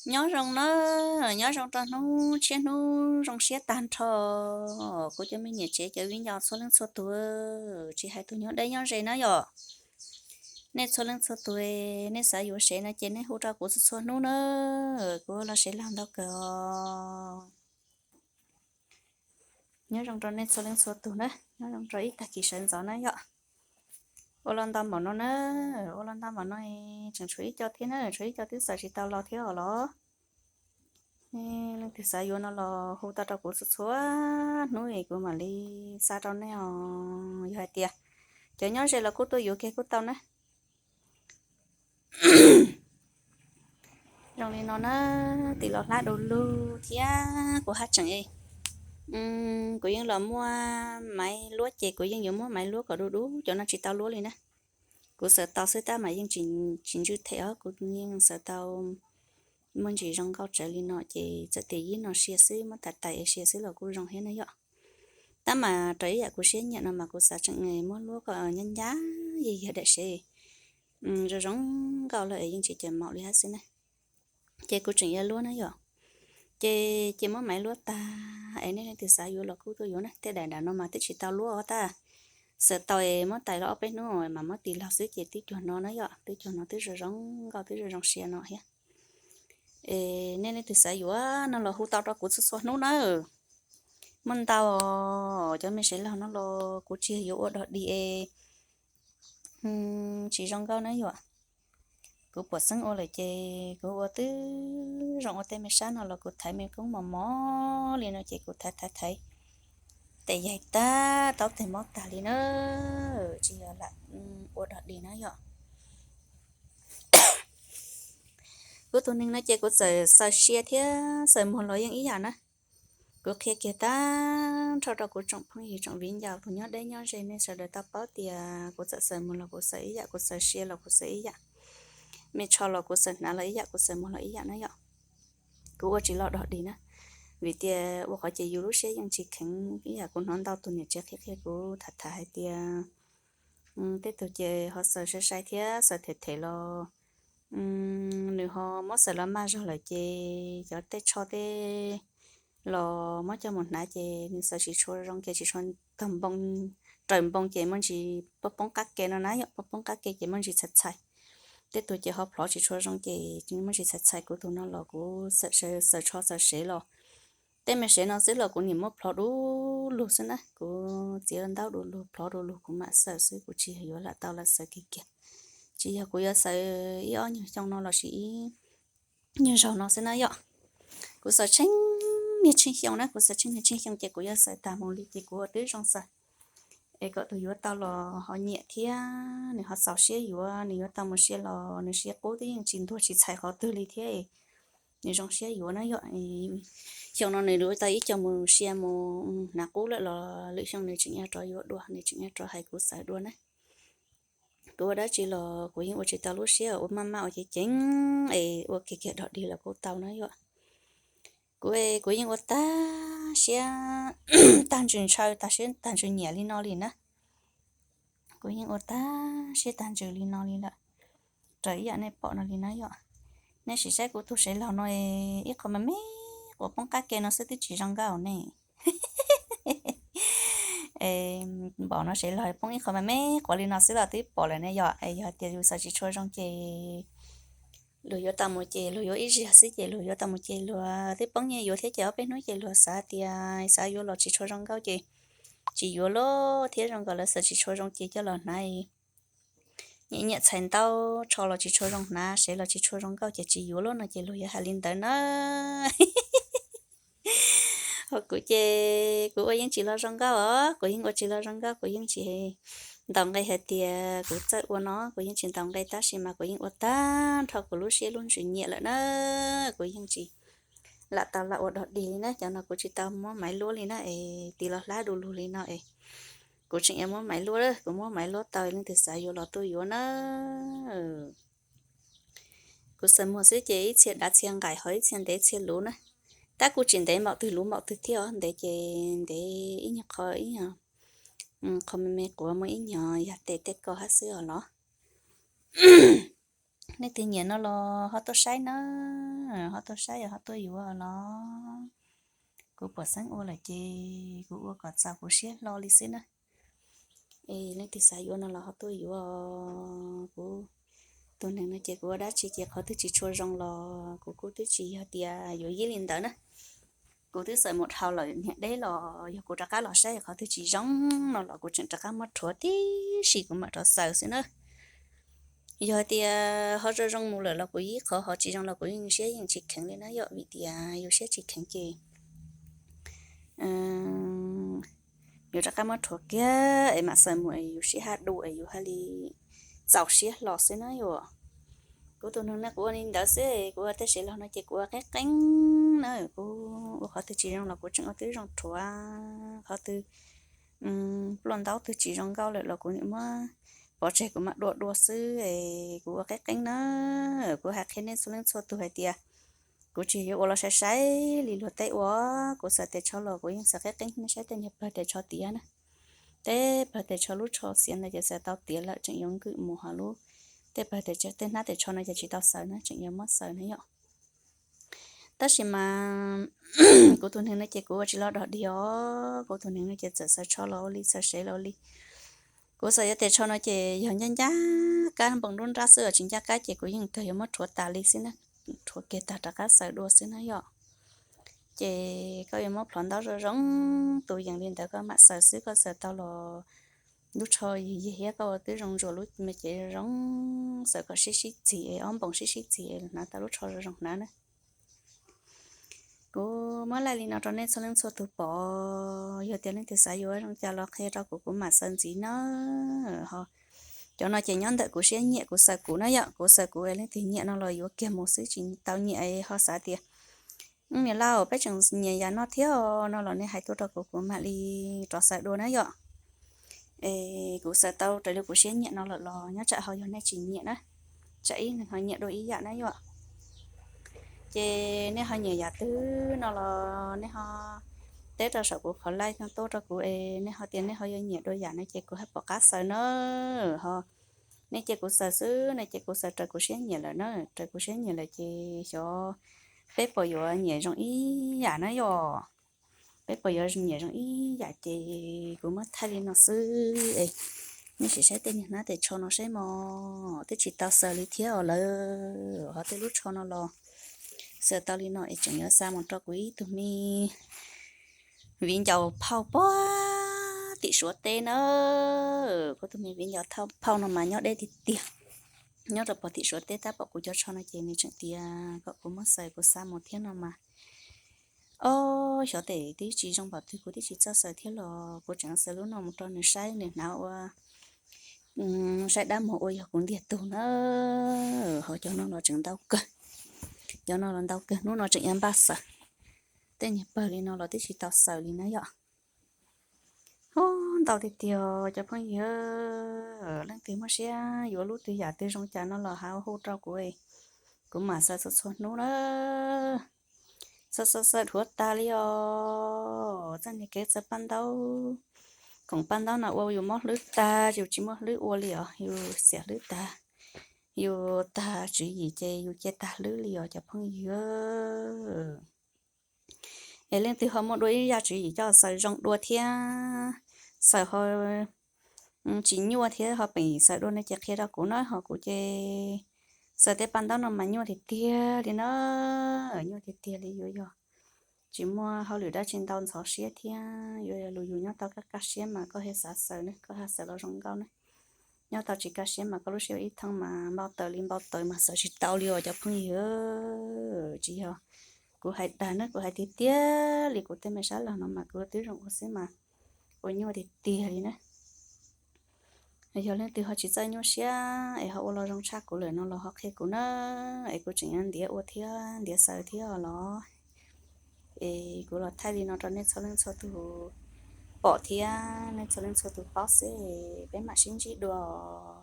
Nyob zoo na, nyob zoo rau hnub tshiab hnub zoo siab tag nrho. Kuv cov me niam tsev cov viv ncaus txhua leej txhua tus, tsis hais tus nyob deb nyob ze na yom. Nej txhua leej txhua tus, nej xav yuav sev no ces nej hu rau kuv txhua txhua hnub na, kuv los sev los ntau kawg os. Nyob zoo rau nej txhua leej txhua tus na, nyob zoo rau ib tag kis sawv ntxov na yom. Ua los ntau npaum no na, ua los ntau npaum no, tseem tshuav ib co thiab na, tshuav ib co twb xaws tsis tau los thiab os los. Leej twg xav yuav no los hu tau rau kuv txhua txhua hnub es kuv mam li xa rau nej os. Yog hais tias cov nyob ze los kuj tuaj yuav kiag kuj tau na. Zoo li no na, tis los hlab du lug thiab kuv haj tseem, kuv yeej los muaj maiv luab ces kuv yeej yuav muab maiv luab kom du du cov no tsis tau luab li na. Kuv xaws tau xwb tab mas yeej tsis ntswj them os, kuv yeej xaws tau muaj ntsis zoo nkauj tsawv li no ces txawm tias yib no sia xwb, muab tais tais es sia xwb los kuj zoo thiab na yom. Tab mas raws ib yam kuv siab nyiam no mas kuv xav tseem muab luab kom ncab ncab yig yog daim sev zoo zoo nkauj lawm es yeej tsis cawm maum li hab xwb na. Ces kuv tseem yuav luab na yom. Ces cia muab maiv luab tag es nej leej twg xav yuav los kuj tuaj yuav na. Tej daim nram no mas twb tsis tau luab os tab, xaws tau es muab tais los ob peb hnub mas muab tis laug xwb ces twb cuag no na yom, twb cuag no twb zoo zoo nkauj twb zoo zoo sia no thiab. Es nej leej twg xav yuav no los hu tau rau kuv txhua txhua hnub na. Muaj ntau cov me sev laug no los kuv tsis yog yuav ua dog dig es tsis zoo nkauj na yom. Kuv puam xeeb ua lawm ces kuv ua twb zoo ua tej me sab no los kuv thaiv me koob mos mos li no ces kuv thaiv thaiv thaiv tes yaig tag taub tes mob tag li na, tsis yog lam ua dog dig na yom. Kuv tus neeg no ces kuv txawm xaws sia thiab xaws muag los yeej ib yam na. Kuv qhia kiag tag nrho rau kuv tsoom phooj ywg tsoom viv ncaus tus nyob deb nyob ze nej sawv daws tau paub tias kuv txawm xaws muag los kuv xaws ib yam, kuv xaws sia los kuv xaws ib yam, me tsho los kuv xaws hnav los ib yam, kuv xaws muag los ib yam na yom. Kuv ua tsis los dog dig na, vim tias ua qhov ces yus lub siab yeej tsis kheev ib yam. Kuv hnov ntau tus niam tsev qhia qhia kuv tham tham hais tias tej tug ces ho xaws sai sai thiab xaws them them los nws ho muab xaws los maj zog lawm ces cov tej tsho tej los muab coj mus hnav ces nws xaws tsis tshua zoo ces tsis tshua tag npoo, raws npoo ces muaj ntsis poob poob qab ke no na yom, poob poob qab ke ces muaj ntsis txhais txhais. Tej tug ces ho plhov tsis tshua zoo ces muaj ntsis txhais txhais. Kuv tus no los kuv xaws tsho xaws sev los tej me sev no xwb los kuv niam muab plhov du lug xwb na, kuv txiav ntaub du lug plhov du lug kuv mam xaws xwb, kuv tsis yog yuav lam tau lam xaws kiag kiag. Tsis yog kuv yuav xaws ib ob nyuag xyoo no los sis ib nyuag zaug no xwb na yom. Kuv xaws tsheej niag tsheej xyoo na, kuv xaws tsheej niag tsheej xyoo ces kuv yuav xaws tag mus li ces kuv ua twb zoo xaws es kom tus yuav tau los ho nyiam thiab nws ho txaus siab yuav, nws yuav tau mus sia los nws sia qub twb yeej tsis ntuag tsis txhais qhov twg li thiab nws zoo siab yuav na yom. Xyoo no nws yuav tau ib co mus sia mus hnav qub lawm los lwm xyoo nws tseem yuav rov yuav dua, nws tseem yuav rov hais kuv xaws dua na. Kuv ua dab tsi los kuv yeej ua tsis tau lub siab ua maj maj ua ceev ceev es ua kiag kiag dog dig los kuj tau na yom. Kuv, kuv yeej ua tag siab tag ntsws ntshaw tag siab tag ntsws nyiam li no li na. Kuv yeej ua tag siab tag ntsws li no li lawm. Raws ib yam nej pom no li na yom. Nej sim saib kuv tus sev laug no, ib qho me me quav poob qab ke no xwb twb tsis zoo nkauj ne. Npaum no sev laug poob ib qho me me quav li no xwb los twb pom lawm ne yom. Es yog tias yus xaws tsis tshua zoo ces luag yuav tau mus ces luag yuav ib zaug xwb ces luag yuav tau mus ces luag twb poob nyiaj yuav thiab ces ob peb hnub ces luag xav tias xav yuav los tsis tshua zoo nkauj ces tsis yuav lawm thiab. Zoo nkaus lawv xaws tsis tshua zoo ces coj los hnav, nyiam nyiam txhais ntaub, tsho los tsis tshua zoo hnav, sev los tsis tshua zoo nkauj ces tsis yuav lawm no ces luag yuav hais li ntawd na. Ho kuv ces kuv ua yeej tsis los zoo nkauj os, kuv yeej ua tsis los zoo nkauj, kuv yeej tsis ntaus nqe hais tias kuv txawj ua no, kuv yeej tsis ntaus nqe tab sis mas kuv yeej ua tag nrho kuv lub siab lub ntsws nyiam lawm na. Kuv yeej tsis lam tau lam ua dog dig li na, cov no kuv tsis tau muab maiv luab li na es tis los hlab du lug li no es kuv tseem yuav muab maiv luab, kuv muab maiv luab tau leej twg xav yuav los tuaj yuav na. Kuv xaws muag xwb ces ib txhia dav txhia nqaim ho ib txhia ntev txhia luv na. Tab kuj tsis ntev npaum twg luv npaum twg thiab os, ntev ces ntev ib nyuag qho, ib nyuag qho me me quav muaj ib nyuag yog tes tej ko hab xwb os los. Leej twg nyiam no los ho tuaj saib na, ho tuaj saib, ho tuaj yuav los. Kuv puas xeeb ua lawm ces kuv ua kom txaus kuv siab hlo li xwb na. Es leej twg xav yuav no los ho tuaj yuav. Kuv tus neeg no ces kuv ua dab tsi ces qhov twg tsis tshua zoo los kuv kuj twb tsis yog tias yuav yib li ntawd na. Kuv twb xaws mus dhau lawm niam deb los yog kuv rov qab los saib qhov twg tsis zoo no los kuv tseem rov qab muab rhuav tib si kuv mam rov xaws xwb na. Yog tias ho zoo zoo mus lawm los kuv ib qhov ho tsis zoo los kuv yeej siab yeej tsis kheev li na yom, vim tias yus siab tsis kheev ces yuav rov qab muab rhuav kiag es mam xaws mus es yus sib haj du es yus haj li txaus siab hlo xwb na yom. Kuv tus neeg no kuv ua li ntawd xwb, kuv ua tej sev los no ces kuv ua qeeb qeeb na, kuv ua qhov twg tsis zoo los kuv tseem ua twb zoo rhuav, qhov twg pluaj ntaub twg tsis zoo nkauj lawm los kuv nim muab pov tseg kuv mam dua dua xwb es kuv ua qeeb qeeb na. Kuv hais qhia nej txhua leej txhua tus hais tias kuv tsis yuav ua los sai sai li luag tej ua, kuv xaws tes tsho los kuv yeej xaws qeeb qeeb, nej saib tej niag pawg tes tsho tiav na. Tej pawg tes tsho lub tsho xiav ntawd ces xaws tau tiav lawm tseem yuav nkwm mus, ho lub tej pawg tes, tej hnab tes tsho no ces tsis tau xaws na, tseem yuav muab xaws na yom. Tab sis mas kuv tus neeg no ces kuv ua tsis los dog dig os, kuv tus neeg no ces txawm xaws tsho los ua li, xaws sev los ua li. Kuv xaws yuav tes tsho no ces yog ncaj ncaj kab npoo nruab nrab xwb os, tsis ncaj kab ces kuv yeej kawg yuav muab rhuav tas li xwb na, rhuav kiag tag rov qab xaws dua xwb na yom. Ces koj yuav muab plhov ntaub zoo zoo tus yees li ntawd koj mam xaws xwb, koj xaws tau los lub tsho yig yig thiab koj ua twb zoo ntsuas lub me cev zoo zoo, xaws kom sib sib txig es ob npoos sib sib txig es hnav tau lub tsho zoo zoo hnav na. Kuv muab laij li no rau nej txhua leej txhua tus pom, yog tias leej twg xav yuav zoo cas los qhia rau kuv, kuv mam xaws ntxiv na. Ho cov no ces nyob ntawm kuv siab nyiam kuv xaws kuv na yom, kuv xaws kuv es leej twg nyiam no los yuav kiag mus xwb, tsis tau nyiam ho xav tias niam laus peb tseem nyiam yam no thiab no los nej hais tuaj rau kuv, kuv mam li rov xaws dua na yom. Es kuv xaws tau raws li kuv siab nyiam no lawm los nyob tsam ho yog nej tsis nyiam na, tsam ib neeg ho nyiam dua ib yam na yom. Ces nej ho nyiam yam twg no los nej ho teb rau saum kuv qhov laij no tuaj rau kuv es nej ho tias nej ho yuav nyiam dua yam no ces kuv haj pom qab xaws na. Ho nej cia kuv xaws xwb no ces kuv xaws raws kuv siab nyiam lawm na, raws kuv siab nyiam lawm ces xyov peb puas yuav nyiam zoo ib yam na yom. Peb puas yuav nyiam zoo ib yam ces kuv muab thaij li no xwb es nej sim saib tej niag hnab tes tsho no saib mog, twb tsis tau xaws li thiab os lawm. Ho tej lub tsho no los xaws tau li no es tseem yuav xa mus rau kuv ib tug me viv ncaus phauj puag tim Suav teb na. Kuv tus me viv ncaus phauj no mas nyob deb tiag tiag, nyob rau puag tim Suav teb, tab pom kuv cov tsho no ces nws tseem tias kom kuv muab xaws kuv xa mus thiab no mas. Ob xyov tes twb tsis zoo npaum twg kuv twb tsis txawj xaws thiab los kuv tseem xaws lub no mus rau nws saib, nws hnav ua saib dab muag ua yog kuv ntiag tug na. Ho cov no los tseem ntau kawg, cov no los ntau kawg, hnub no tseem yuav npaj xaws. Tej niag pawg li no los twb tsis tau xaws li na yom. Ub, ntau tiag tiag cov phooj ywg, leej twg muaj siab yuav lub twg yam twg zoo cas no los hais hu rau kuv, kuv mam xaws txhua txhua hnub na. Xaws xaws xaws dhuav tag li os, txoj niag kev txawv paj ntaub, khoom paj ntaub no ua yus mob hlwb tag, yus tsis muaj hlwb ua li os, yus xiam hlwb tag, yus tag tswv yim ces yus cia tag hlwb li os cov phooj ywg. Es leej twg ho muaj dua ib yam tswv yim coj xaws zoo dua thiab, xaws ho tsis nyuaj thiab ho peem xaws dua no ces qhia rau kuv na, ho kuv ces xaws tej paj ntaub no mas nyuaj tiag tiag li na, nyuaj tiag tiag li. Yuav yog tsis muaj hauj lwm dab tsi ntau ntxhov siab thiab yuav yog lus yus nyob tau kaj kaj siab mas koj thiaj xav xaws ne, koj thiaj xaws los zoo nkauj ne. Nyob tau tsis kaj siab mas koj lub siab ib thooj mas npau taws li npau taws mas xaws tsis tau li os cov phooj ywg. Tsis yog kuv hais dag na, kuv hais tiag tiag li, kuv tej me sab laug no mas kuv twb zoo ua xwb mas ua nyuaj tiag tiag li na. Yog leej twg ho tsis txawj nyuaj siab es ho ua los zoo tshaj kuv lawm no los ho qhia kuv na, es kuv tseem yuav ntiav ua thiab ntiav xaws thiab los. Es kuv los thaij li no rau nej txhua leej txhua tus pom thiab nej txhua leej txhua tus paub xwb, peb mam sib ntsib dua os.